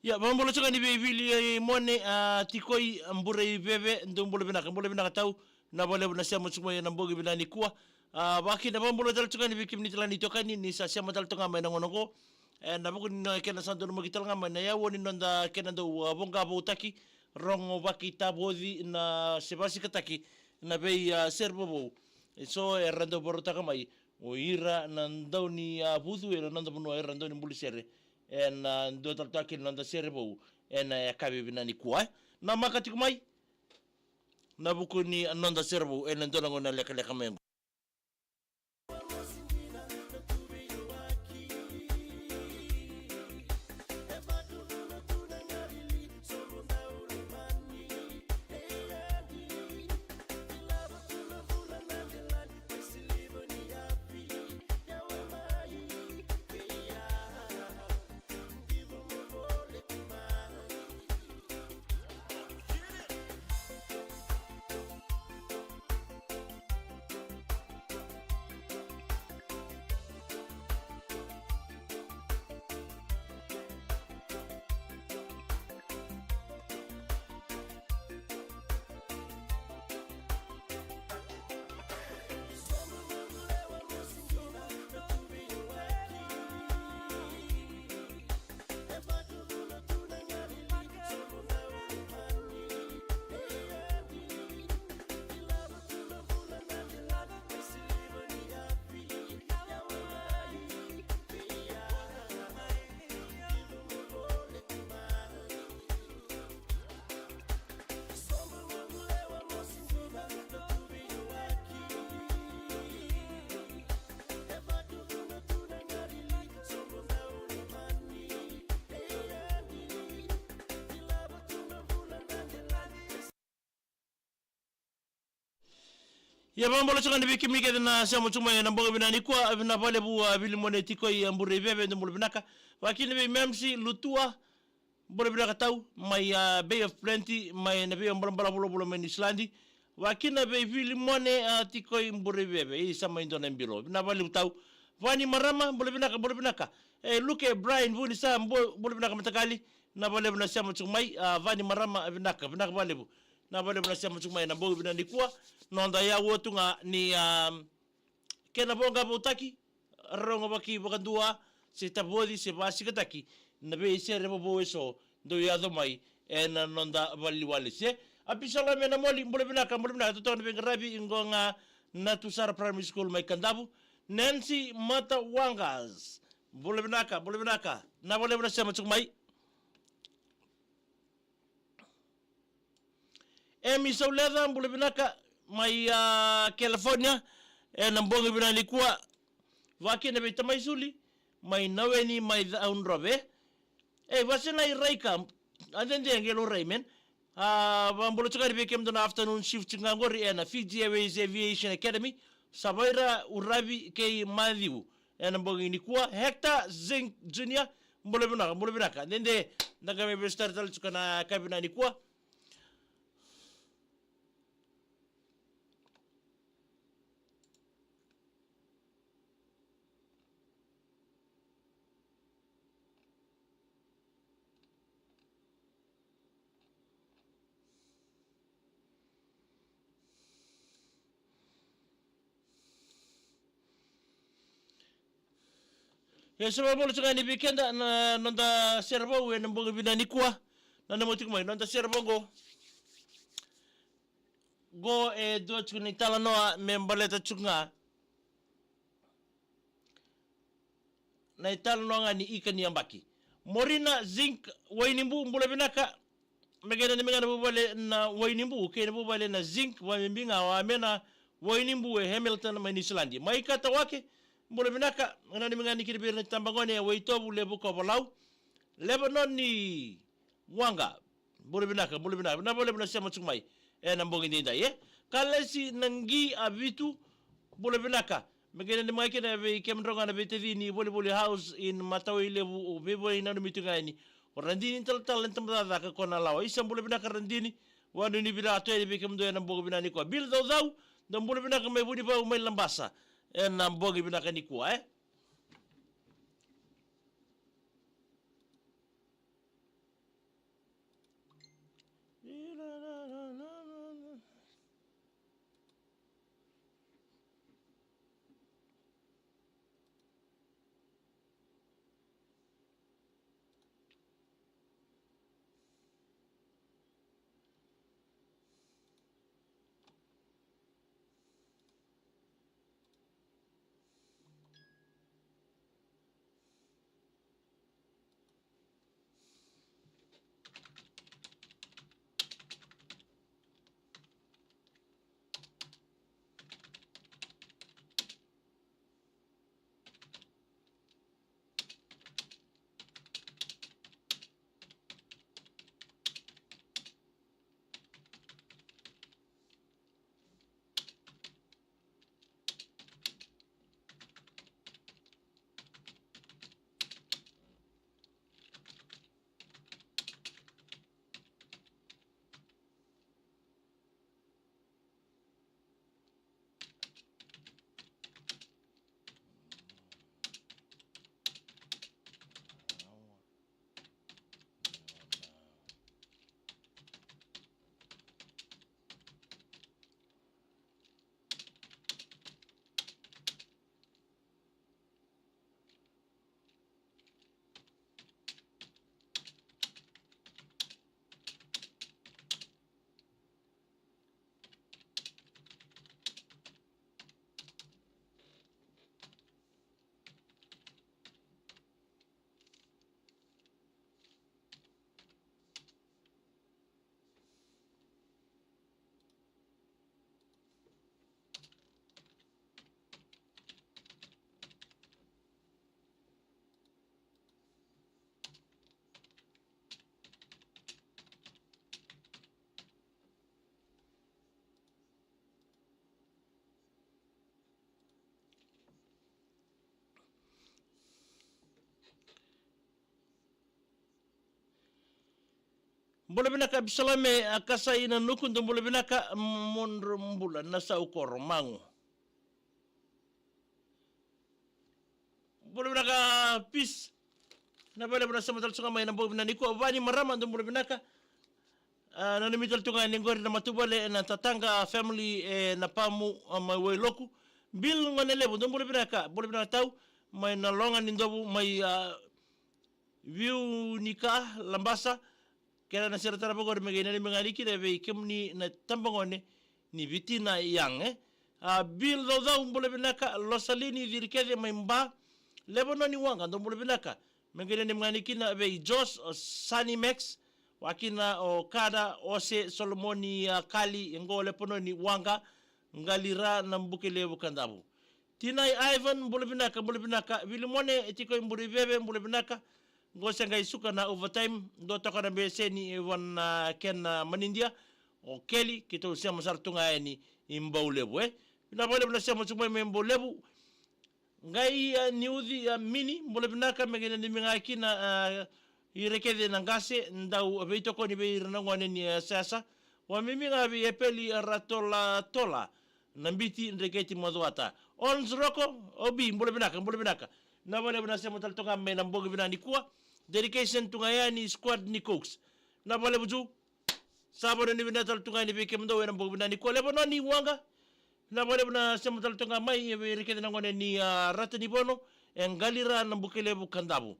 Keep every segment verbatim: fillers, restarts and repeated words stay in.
Ia, vakabula tiko ga ni vei Vili, e, Mone, a, Tikoi, a, Bure i Veve, dou bula vinaka, bula vinaka tau, na vakalevu na sema tiko mai ena bogi vinaka nikua. A, vakina vakabula tale tiko ga ni vei kemuni tale ga ni tokani, ni sa sema tale tiko ga mai na gauna oqo. E, na vuku ni na kena sa donu maki tale ga mai na yaua ni noda kena dau, a, voqa voutaki, rogo vaki tavoci na se vasikataki, na vei, a, sere vovou. E so era dau varautaka mai, o ira na dau ni, a, vucu, ena noda vanua era dau ni buli sere. Ena, a, dua tale toka kina noda sere vou, ena, e, yakavi vinaka nikua, e. Na maka tiko mai, na vuku ni, a, noda sere vou, ena dua na gauna lekaleka mai oqo. Ia, vakabula tiko ga ni vei kemuni kece na sema tiko mai ena bogi vinaka nikua, vinaka vakalevu, a, Vili Mone Tikoi, a, Bure i Veve, dou bula vinaka. Vakina vei Mamsi Lutua, bula vinaka tau, mai, a, Bay of Plenty, mai na veibalabala vulavula mai Niusiladi. Vakina vei Vili Mone, a, Tikoi, Bure i Veve, isa mai dua na bilo. Vinaka vakalevu tau. Vani Marama, bula vinaka, bula vinaka. E, Luke Brian Vunisa, bu-, bula vinaka mataqali. Vinaka vakalevu na sema tiko mai, a, Vani Marama, vinaka, vinaka vakalevu. Vinaka vakalevu na sema tiko mai ena bogi vinaka nikua. Noda yaua tu ga ni, a, kena voqa voutaki, rogo vaki vakadua, se tavoci, se vasikataki na veisere vovou eso dau yaco mai ena noda valeniwalesi. Apisalome Namoli, bula vinaka, bula vinaka, totoka na veiqaravi, qo ga Natusara Primary School mai Kadavu. Nancy Matawagas, bula vinaka, bula vinaka. Vinaka vakalevu na sema tiko mai. Emi Sauleca, bula vinaka, mai, a, California, ena bogi vinaka nikua. Vakina vei Tamaisuli, mai Naweni, mai Caudrove. E, Vasenai Raika, a, dede qai laurai, man. A, vakabula tiko ga ni vei kemudou na afternoon shift tiko ga qori ena Fiji Airways Aviation Academy. Savaira Uravi kei Maciu. Ena bogi nikua, Hector Zink Junior, bula vinaka, bula vinaka. Dede, da qai mai veisotari tale tiko ena yakavi vinaka nikua. Ia, sa vakabula tiko ga ni vei keda na noda sere vou ena bogi vinaka nikua. Nanuma tiko mai noda sere vou qo. Qo e dua tiko na italanoa me baleta tiko ga na italanoa ga ni ika ni yabaki. Morina Zink Wainibu, bula vinaka. Me kena ni me kena vuvale na Wainibu kei na vuvale na Zink, vakabibi ga o Amena Wainibu e Hamilton mai Niusiladi. Mai Katawake, bula vinaka. Me kena ni me kena ni kiri vei ira na tabagone e Waitovu, Levu, Kovalau. Levanoni Waqa, bula vinaka, bula vinaka. Vinaka vakalevu na sema tiko mai ena bogi daidai, e. Kalesi Naqi Avitu, bula vinaka. Me kena ni mai kena vei kemudrau ga na veitacini Volivoli House in Matawailevu, o veivoi nanumi tu ga yani. O Radini Talatala ni Tabacakacaka ko Nalawa. Isa, bula vinaka Radini. Vakanuinui vinaka tu yani vei kemudou ena bogi vinaka nikua. Bill Caucau, dou bula vinaka mai Vunivau mai Labasa ena bogi vinaka nikua, e. Bula vinaka Bisalame, a, Kasai na Nuku, dou bula vinaka, Modro Bula na Saukoro Magu. Bula vinaka Peace. Na vale vuna sema tale tu ga mai na bogi vinaka nikua, Vani Marama, dou bula vinaka. A, nanumi tale tu ga ni qori na matavuvale na Tataqa family, e, na Pamu, a, mai Wailoku. Bill Gonelevu, dou bula vinaka, bula vinaka tau. Mai na Loga ni Dovu, mai, a, Viu ni ka, Labasa, kena na sere tara vakori me qai nanumi ga ni kina vei kemuni na tabagone ni Vitina Young, e. A, Bill Caucau, bula vinaka, Losalini Cirikece mai Ba, Levanoni Waqa, dou bula vinaka. Me qai nanumi ga ni kina vei Josh, o Sani Max, vakina o Kada, Ose, Solomoni, a, Kali, e qo Levanoni Waqa, Qalira na Bukelevu Kadavu. Tinai Ivan, bula vinaka, bula vinaka. Vilimone, e tiko i Buriveve, bula vinaka. Qo se qai suka na overtime, dua toka na beseni, e, vana kena manidia. O Keli, keitou sema sara tu ga yani i Baulevu, e. Vinaka vakalevu na sema tu mai mai Baulevu. Qai, a, Niuci, a, Mini, bula vinaka, me qai nanumi ga kina, a, ira kece na qase, dau veitokoni vei ira na gone ni, a, sasa. Vakavinavinaka vei Epeli Ratolatola, na Biti Dreketi Macuata. Ons Roko, Obi, bula vinaka, bula vinaka. Vinaka vakalevu na sema tale tu ga mai na bogi vinaka nikua. Dedication tu ga yani squad ni Cokes. Vinaka vakalevu tu. Sa vanua ni vinaka tale tu ga yani vei kemudou ena bogi vinaka nikua, Levanoni Waqa. Vinaka vakalevu na sema tale tu ga mai vei ira kece na gone ni, a, Rata ni Vono, e Qalira na Bukelevu Kadavu.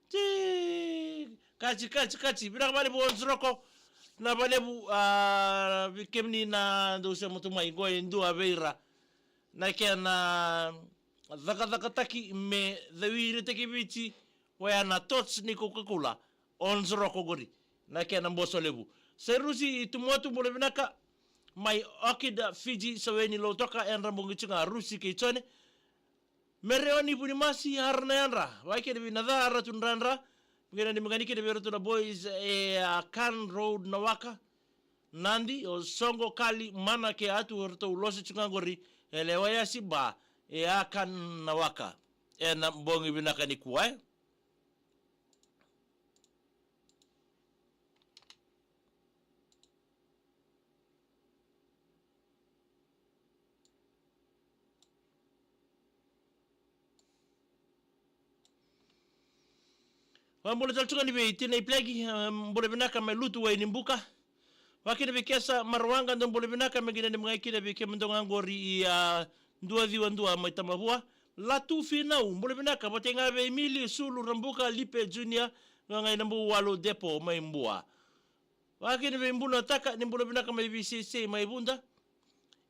Ti, kaci, kaci, kaci. Vinaka vakalevu Ons Roko. Vinaka vakalevu, a, vei kemuni na dou sema tu mai, qo e dua vei ira na kena cakacakataki me cawiritaki Viti, oya na torch ni Coca-Cola, Ons Roko qori, na kena boso levu. Sairusi Tumotu, bula vinaka. Mai Orchid Fiji, Saweni Lautoka, yadra bogi tu ga Rusi kei Jone. Mereoni Vunimasi, ara na yadra. Vakakina vei Naca, Ratu Dradra. Qai nanumi ga ni kina vei iratou na boys e, a, Kan Road na Waka. Nadi, o Soqo, Kali, Mana kei Atu, eratou lose tu ga qori e lewa yasi Ba, e Akan na Waka. Ena bogi vinaka nikua, e. Vakabula tale tu ga ni vei Tinai Plagi, em, bula vinaka mai Lutu, Wainibuka. Vakakina vei Kesa Marawaqa, dou bula vinaka, me qai nanumi ga kina vei kemudou ga qori i, a, Dua Ciwa Dua mai Tamavua. Latu Finau, bula vinaka, vata ga vei Mili, Sulu, Rabuka, Lipe Junior, ga qai na Bau Walu Depo mai Bua. Vakakina vei Buna Taka, ni bula vinaka mai Visese mai Vuda.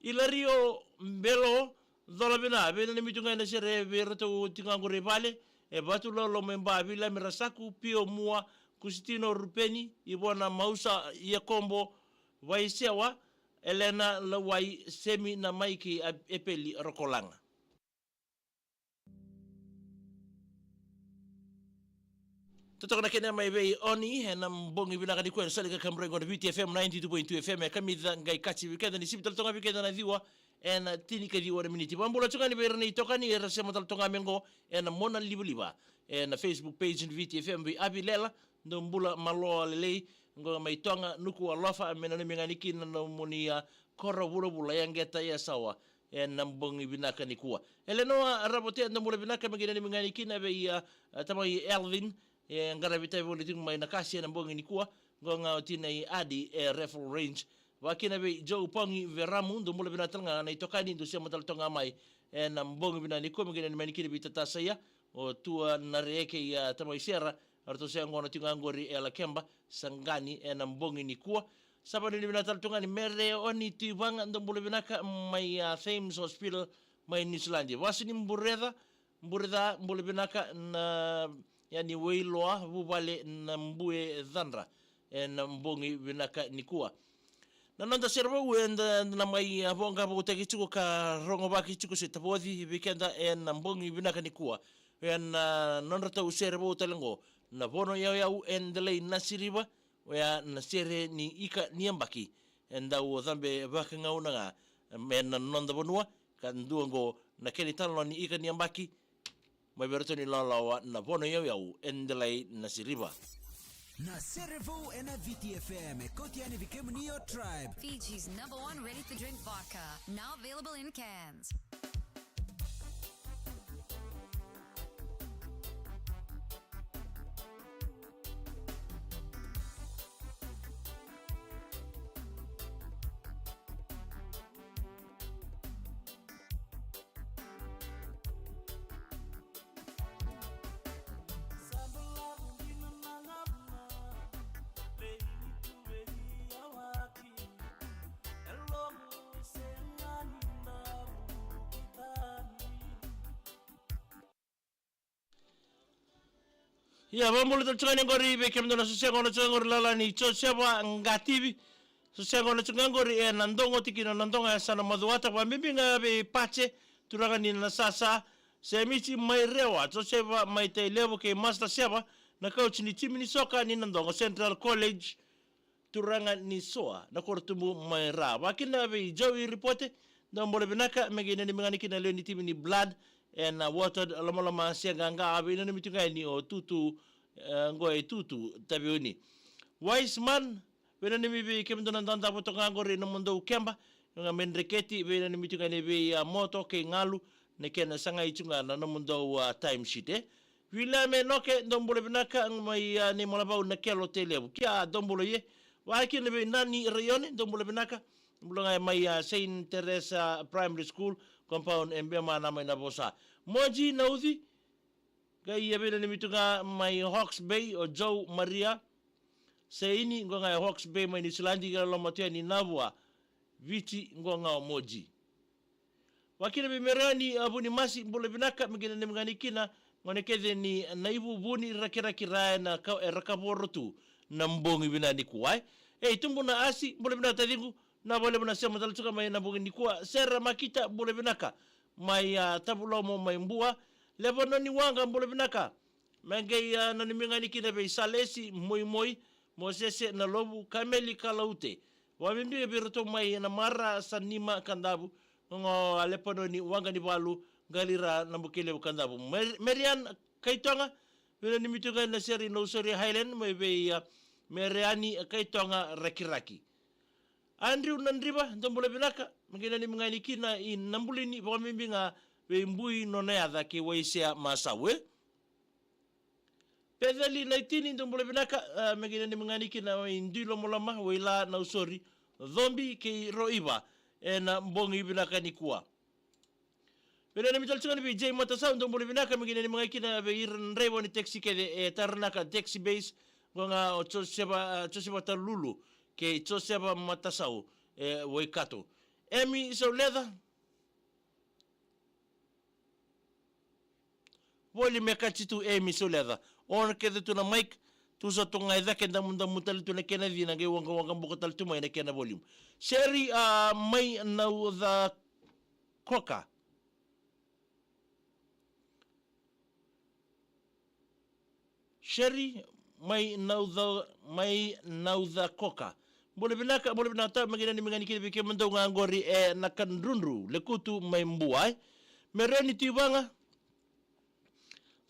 Ilario Belo, cola vina, vei nanumi tu ga ena sere vei iratou tiko ga qori i vale, e Vatulolo mai Ba, Vilami Rasaku, Pio Mua, Kusitino Rupeni, Ivona Mausa, Iakobo Vaisewa, Elena Lawai, Semi na Maiki, a, Epeli Rokolaga. Totoka na kena mai vei Oni, ena bogi vinaka nikua, ena sala ni kaburaki qo na Viti F M ninety-two point two F M, e kamica qai kaci vei keda ni sivi tale tu ga vei keda na ciwa, ena tinikaciwa na miniti. Vakabula tu ga ni vei ira na itokani, era sema tale tu ga mai qo, ena monalivaliva, ena Facebook page ni Viti F M vei Avi Lela, dou bula maloa lelei, qo mai Toga, Nukualofa, me nanumi ga ni kina na nomuni, a, koro vulavula, Yaqeta Yasawa, ena bogi vinaka nikua. Elenoa Ravotea, dou bula vinaka, me qai nanumi ga ni kina vei, a, a, tamai Elvin, e qaravi tavi voli tiko mai Nakasi ena bogi nikua, qo ga o Tinai Adi e Rifle Range. Vakakina vei Joe Pogi Veramu, dou bula vinaka tale ga na itokani, dou sema tale tu ga mai ena bogi vinaka nikua, me qai nanumi ga ni kina vei Tata Saia, o Tua Nare kei, a, tamai Sera, eratou se gona tiko ga qori e Lakeba, Saqani, ena bogi nikua. Sa vanua ni vinaka tale tu ga ni Mere Oni Tivaga, dou bula vinaka mai, a, Thames Hospital mai Niusiladi. Vasu ni Bureca, Bureca, bula vinaka na yani Wailoa, vuvale na Bue Cadra, ena bogi vinaka nikua. Na noda sere vou eda na mai, a, voqa voutaki tiko ka rogovaki tiko se tavoci vei keda ena bogi vinaka nikua. Ena nodratou sere vou tale qo, na Vono Yauyau and the Lay Nasiriva, oya na sere ni ika ni yabaki. E dau cabe vakagauna ga me na noda vanua, ka dua qo na kena italanoa ni ika ni yabaki, mai vei iratou na ilawalawa na Vono Yauyau and the Lay Nasiriva. Na Serevou ena Viti F M e kauti yani vei kemuni o Tribe. Fiji's number one ready-to-drink vodka, now available in cans. Ia, vakabula tale tiko ga yani qori vei kemudou na sosega, na sosega qori lala ni Josefa Qativi. Sosega na sosega qori e Nadogo, tikina Nadogo, e sa na macuata, vakabibi ga vei Pace, turaga ni Nasasa, Semisi mai Rewa, Josefa mai Tailevu kei Master Seva, na kauti ni timi ni soka ni Nadogo Central College, turaga ni Soa, na korotubu mai Ra. Vakakina vei Joey Ripote, dou bula vinaka, me qai nanumi ga yani kina lewe ni timi ni Blood, ena Watford, lomaloma se qaqa, veinanumi tu ga yani o Tutu, e, qo e Tutu, Taveuni. Wiseman, veinanumi vei kemudou na dadabe toka ga qori nomudou keba, ga mai Dreketi, veinanumi tu ga yani vei, a, Moto kei Galu, na kena sagai tu ga na nomudou, a, time sheet, e. Viliame Noke, dou bula vinaka, mai, a, Naimalavau, Nakelo, Tailevu. Kia, dou bula ie. Vakakina vei Nani Raione, dou bula vinaka. Bula ga mai, a, Saint Teresa Primary School, compound e Bema, na mai Navosa. Moji Nauci, qai, a, veinanumi tu ga mai Hawke's Bay, o Joe Maria. Seini, qo ga e Hawke's Bay mai Niusiladi, qai loma tu yani Navua, Viti, qo ga o Moji. Vakakina vei Mereani, a, Vunimasi, bula vinaka, me qai nanumi ga yani kina, gone kece ni Naivu, Vuni, Rakiraki, Ra, ena ka, era kavoro tu na bogi vinaka nikua, e. Ei, Tubu na Asi, bula vinaka taciqu, na vakalevu na sema tale tu ga mai na bogi nikua. Sera Makita, bula vinaka, mai, a, Tavulomo mai Bua. Levanoni Waqa, bula vinaka. Me qai, a, nanumi ga yani kina vei Salesi Moimoi, Mosese Nalovu, Kameli Kalaute. Vakabibi vei iratou mai Namara, Sanima, Kadavu, qo ga o Lepanoni Waqanivalu, Qalira, Nabukelevu, Kadavu. Mer-, Merian Kaitoga, veinanumi tu ga yani na sere i Nausori Highland, mai vei, a, Meriani Kaitoga Rakiraki. Andrew Nadriva, dou bula vinaka, me qai nanumi ga yani kina i Nabulini, vakabibi ga vei Bui, nona yaca kei Waisea Masau, e. Peceli Naitini, dou bula vinaka, a, me qai nanumi ga yani kina i Dui Lomaloma, Waila, Nausori, Cobi kei Roiva, ena bogi vinaka nikua. Veinanumi tale tu ga yani vei Jay Matasau, dou bula vinaka, me qai nanumi ga yani kina vei ira na draiva ni taxi kece e Taranaka Taxi Base, qo ga o Josefa, a, Josefa Talulu kei Josefa Matasau e Waikato. Emi Sauleca, volume e kati tu, Emi Sauleca. O na kece tu na mic, tu sa tu ga e cake, damudamu tale tu na kena cina, qai waqawaqa buka tale tu mai na kena volume. Seri, a, mai Naucakoka. Seri mai Nauca, mai Naucakoka. Bula vinaka, bula vinaka tau, me qai nanumi ga yani kina vei kemudou ga qori e Nakadrudru, Lekutu mai Bua, e. Mereni Tivaga.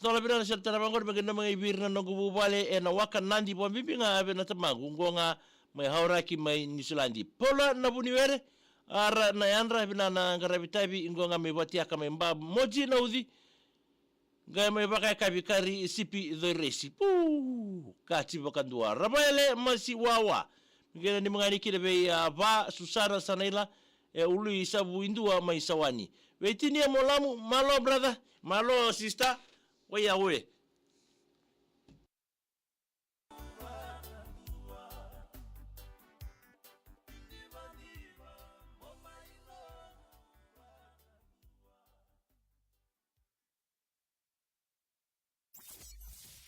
Cola vinaka na sere tarava qori, me qai nanumi ga i vei ira na noqu vuvale ena Waka Nadi, vakabibi ga vei na tamaqu, qo ga mai Hauraki mai Niusiladi. Paula Navuniwere, ara na yadra, vinaka na qaravi tavi, qo ga mai Vatiaka mai Ba, Moji Nauci, qai mai vakayakavi kari sipi coi resi. Pu! Kati vakadua. Ravaele Masi Wawa. Me qai nanumi ga yani kina vei, a, Va Susara Sanaila, e Ului Savu i Dua mai Sawani. Vei Tinia Molamu, malo brother, malo sister. Wai a we.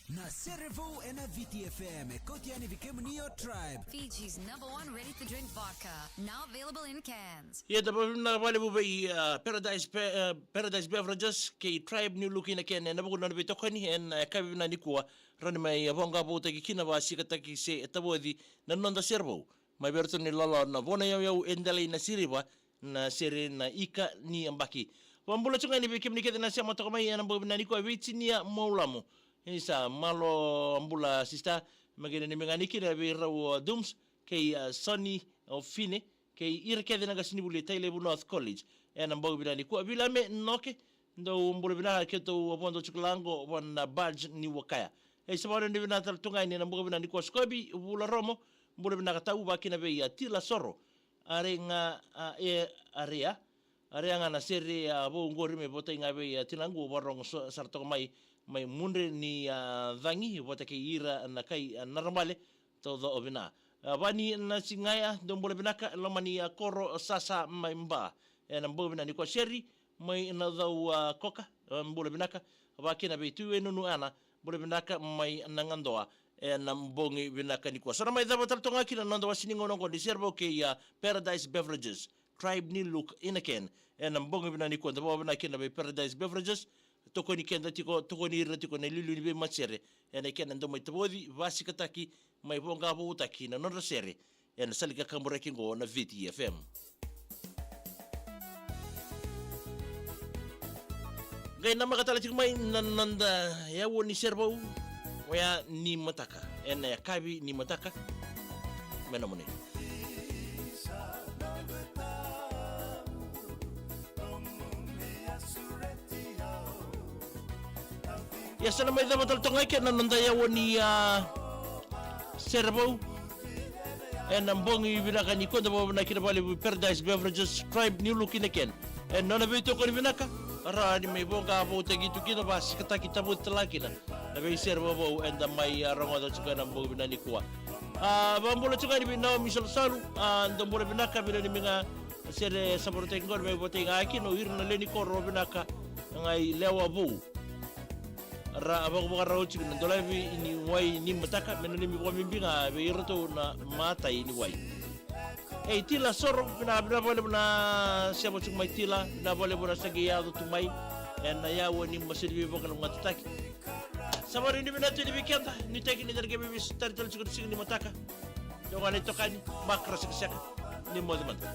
Na Serevou ena Viti F M e kauti yani vei kemuni o Tribe. Fiji's number one ready-to-drink vodka, now available in cans. Ia, da vakavinavinaka vakalevu vei, uh, Paradise Be-, uh, Paradise Beverages kei Tribe New Look ena kena, ena vuku ni nona veitokoni ena, uh, yakavi vinaka nikua, rawa ni mai, uh, voqa voutaki kina, vakasikataki se tavoci na noda serevou. Mai vei iratou na ilala na Vona Yauyau e Delai Nasiriva, na sere na Ika ni Yabaki. Vakabula tiko ga yani vei kemuni kece na sema toka mai ena bogi vinaka nikua, vei Tinia Molamu. Isa, malo bula sister, Me qai nanumi ga ni kina vei rau o Dooms kei a Sonny o Fine kei ira kece na qasenivuli e Tailevu North College. Ena bogi vinaka nikua, Vilame Noke, dou bula vinaka, keitou a vodo tiko laqo vana Badge ni Wakaya. E sa vakanuinui vinaka tale tu ga yani ena bogi vinaka nikua Skobi Vularomo, bula vinaka tau, vakakina vei a Tila Soro, are ga a e are a are a ga na sere a vou qori me votai ga vei a Tila qu, varogo so- sara toka mai mai mudre ni a cagi vata kei ira na kai a narabale. Tauca o vina a vani na sigaya, dou bula vinaka, loma ni a koro sasa mai ba. Ena bogi vinaka nikua Seri mai na cau a koka, a bula vinaka, vakakina vei tu e nunu ana, bula vinaka mai na gadoa. Ena bogi vinaka nikua sa na mai cava tale toga kina na noda wasi ni gauna oqo ni sere vou kei a Paradise Beverages, Tribe New Look in a Can. Ena bogi vinaka nikua da vakavinavinaka kina vei Paradise Beverages, tokoni keda tiko, tokoni ira tiko na iliuliu ni veimatasere ena kena dau mai tavoci, vasikataki, mai voqa voutaki na nodra sere ena sala ni kakaburaki oqo na Viti F M. Qai namaka tale tiko mai na noda yaua ni sere vou, oya ni mataka, ena yakavi ni mataka. Me nomuni. Ia sa na mai cava tale toga eke na noda yaua ni a sere vou. Ena bogi vinaka nikua da vakavinavinaka kina vakalevu Paradise Beverages, Tribe New Look in a Can. Ena nona veitokoni vinaka, rawa ni mai voqa voutaki tu kina, vasikataki, tavoci tale ga kina na veisere vovou eda mai a rogoca tiko ena bogi vinaka nikua. A vakabula tiko yani vei Naomi Salusalu, a dou bula vinaka, vinaka ni ga sere sa vakarautaki qori me votai ga kina o ira na lewe ni koro vinaka, qai lewa vou. Ra a vakavakarau tiko na dolavi ni wai ni mataka, me nanumi vakabibi ga vei iratou na matai ni wai. Ei Tila Soro, vinaka, vinaka vakalevu na sema tiko mai Tila, vinaka vakalevu na sa qai yaco tu mai ena yaua ni masu ni veivakalougatataki. Sa vakanuinui vinaka tu yani vei keda, nuitaki ni da na qai mai veisotari tale tiko na siga ni mataka. Dou ga na itokani, makara sekaseka, ni moce mada.